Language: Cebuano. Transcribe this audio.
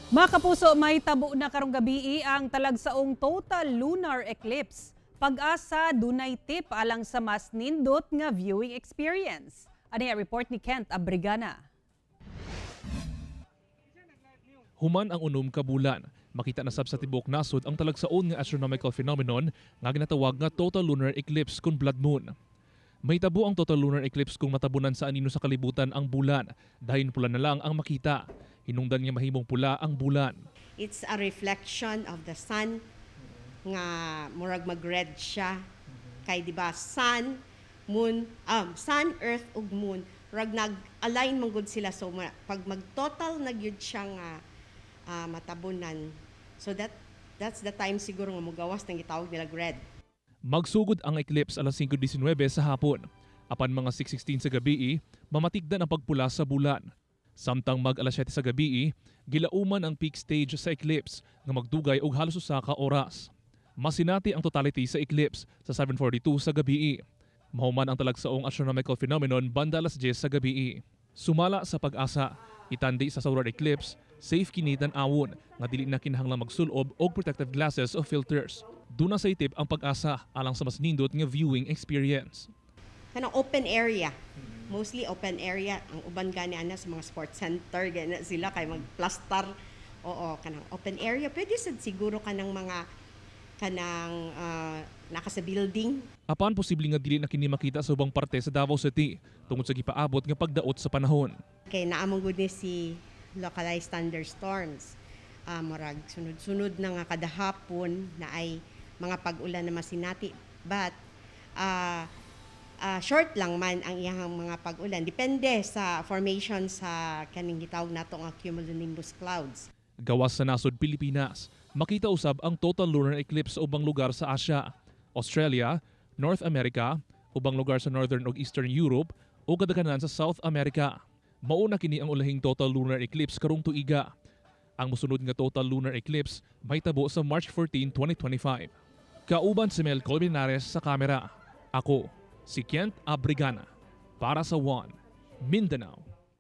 Mga kapuso, mahitabo na karong gabii ang talagsaong total lunar eclipse. Pag-asa, dunay tip alang sa mas nindot nga viewing experience. Ani ang report ni Kent Abrigana. Human ang 6 ka bulan, makita na sab sa tibuok nasod ang talagsaon nga astronomical phenomenon nga ginatawag nga total lunar eclipse kon blood moon. Mahitabo ang total lunar eclipse kung matabunan sa anino sa kalibutan ang bulan, dahin pula na lang ang makita. Hinungdan nga mahimong pula ang bulan. It's a reflection of the sun nga murag mag-red siya. Kay di ba sun, moon, sun, earth ug moon, murag nag-align man gud sila, so pag mag-total na gyud siya nga matabunan. So that's the time siguro nga mugawas nang gitawag nila red. Magsugod ang eclipse alas 5:19 sa hapon. Apan mga 6:16 sa gabi, mamatigdan ang pagpula sa bulan. Samtang mag alas 7 sa gabi, gilauman ang peak stage sa eclipse nga magdugay og halos usa ka oras. Masinati ang totality sa eclipse sa 7:42 sa gabi. Mahuman ang talagsaong astronomical phenomenon banda alas 10 sa gabi. Sumala sa Pag-asa, itandi sa solar eclipse, safe kini tan-awon nga dili na kinahanglan magsulob og protective glasses o filters. Duna say tip ang Pag-asa alang sa mas nindot nga viewing experience. Kanang open area. Mostly open area. Ang uban gani ana sa mga sports center gani sila kay magplastar. Oo, kanang open area. Pwede sad siguro kanang mga kanang naka sa building. Apan posible nga dili na kini makita sa ubang parte sa Davao City tungod sa gipaabot nga pagdaot sa panahon. Kay naa man gud ni si localized thunderstorms. Murag sunod-sunod na nga kada hapon na ay mga pag-ulan na masinati, but short lang man ang iyang mga pag-ulan. Depende sa formation sa kaning gitawag nato nga cumulonimbus clouds. Gawas sa nasod Pilipinas, makita usab ang total lunar eclipse sa ubang lugar sa Asia, Australia, North America, ubang lugar sa Northern ug Eastern Europe ug kadaghanan sa South America. Mauna kini ang ulahing total lunar eclipse karong tuiga. Ang mosunod nga total lunar eclipse mahitabo sa March 14, 2025. Kauban si Mel Colmenares sa kamera. Ako, si Kent Abrigana. Para sa One, Mindanao.